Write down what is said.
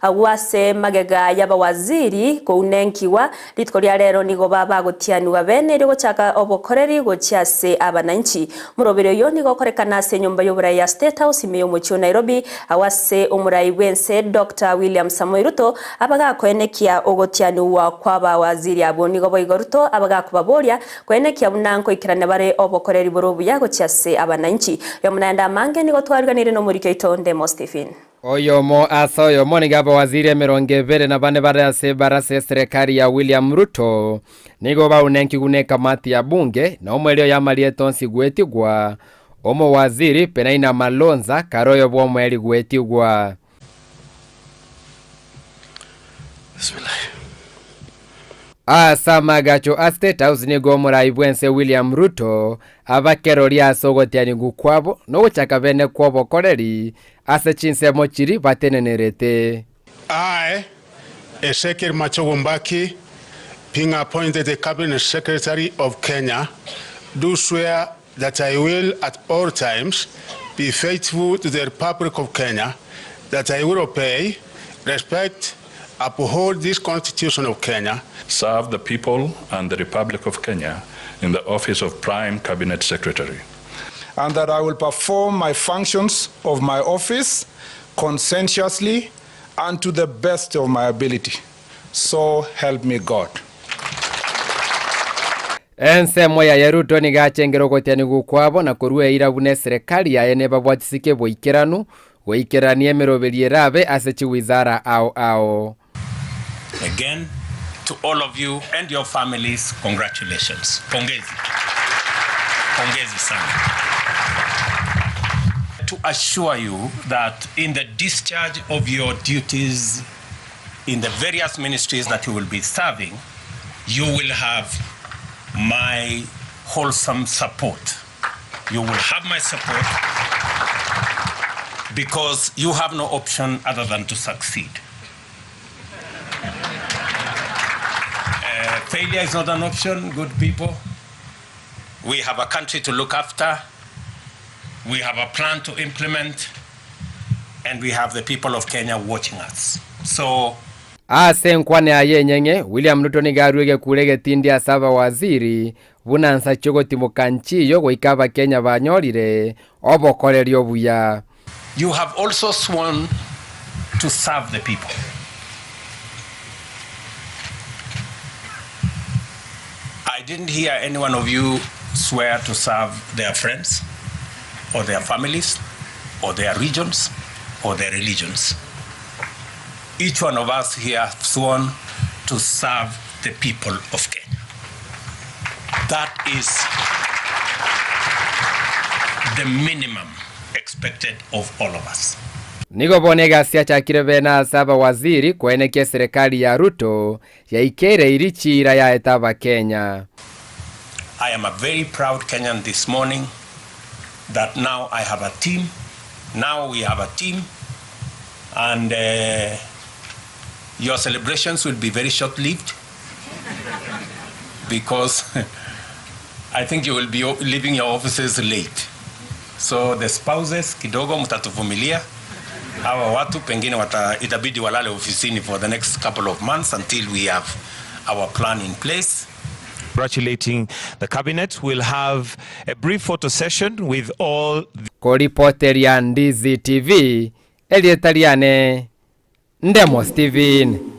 Agwo ase magega y'abawaziri kounenkigwa, rituko ria rero nigo babagotianigwa bene erio gochaka obokoreri gochia ase abananchi. Omoroberi oyio nigo okorekana ase enyomba y'oborai ya State House ime y'omochie o Nairobi, agwo ase omorai bw'ense Doctor William Samoei Ruto abagakoenekia ogotianigwa kw'abawaziri abwo. Nigo boigo Ruto abagakobaboria koenekia buna nkoikerania bare obokoreri bore obuya gochia ase abananchi. Oyomo naende amange nigo twariganirie nomoriki oito Ndemo Stephen. Oyomo ase oyomo nigo abawaziri 24 bare ase ebarasa y'eserekari ya William Ruto nigo baunenkigwe n'ekamati ya bunge na omoerio y'amarieta onsi gwetigwa omowaziri Penaina Malonza kare oyo bw'omoerio gwetigwa. Ase amagacho a State House nigo omorai bw'ense William Ruto abakeroria ase ogotianigwa kwabo na ogochaka bene kw'obokoreri ase chinsemo chiria batenenerete. I, Ezekiel Machogu Mbaki, being appointed the Cabinet Secretary of Kenya, do swear that I will at all times be faithful to the Republic of Kenya, that I will obey, respect, uphold this Constitution of Kenya, Serve the people and the Republic of Kenya in the office of Prime Cabinet Secretary. And that I will perform my functions of my office conscientiously and to the best of my ability. So help me God. Ensemo yaye Ruto nigo achengire ogotianigwa kwabo na korua eira buna eserekari yaye nebabwatisike boikeranu goikerania emeroberio erabe ase chiwizara ao ao. Again, to all of you and your families, congratulations. Pongezi. Pongezi sana. To assure you that in the discharge of your duties in the various ministries that you will be serving, you will have my wholesome support. You will have my support because you have no option other than to succeed. Uh, failure is not an option, good people. We have a country to look after. We have a plan to implement. And we have the people of Kenya watching us. So Ase enkwana yaye enyeng'e, William Ruto nigo arue egekuro egetindi ase abawaziri buna nsa chi'ogotimoka nchiyo goika Abakenya banyorire obokoreri obuya. You have also sworn to serve the people. I didn't hear any one of you swear to serve their friends or their families or their regions or their religions. Each one of us here have sworn to serve the people of Kenya. That is the minimum expected of all of us. Nigo bono egasi yachakire bene ase abawaziri koenekia eserekari ya Ruto yaikereiri chiira yaete Abakenya. I am a very proud Kenyan this morning that now I have a team, now we have a team and uh, your celebrations will be very short lived because I think you will be leaving your offices late. So the spouses kidogo mtatuvumilia hawa watu pengine wata, itabidi walale ofisini for the next couple of months until we have our plan in place. Congratulating the cabinet. We'll have a brief photo session with all Koripoteria Ndizi TV, erieta riane Ndemo Steven.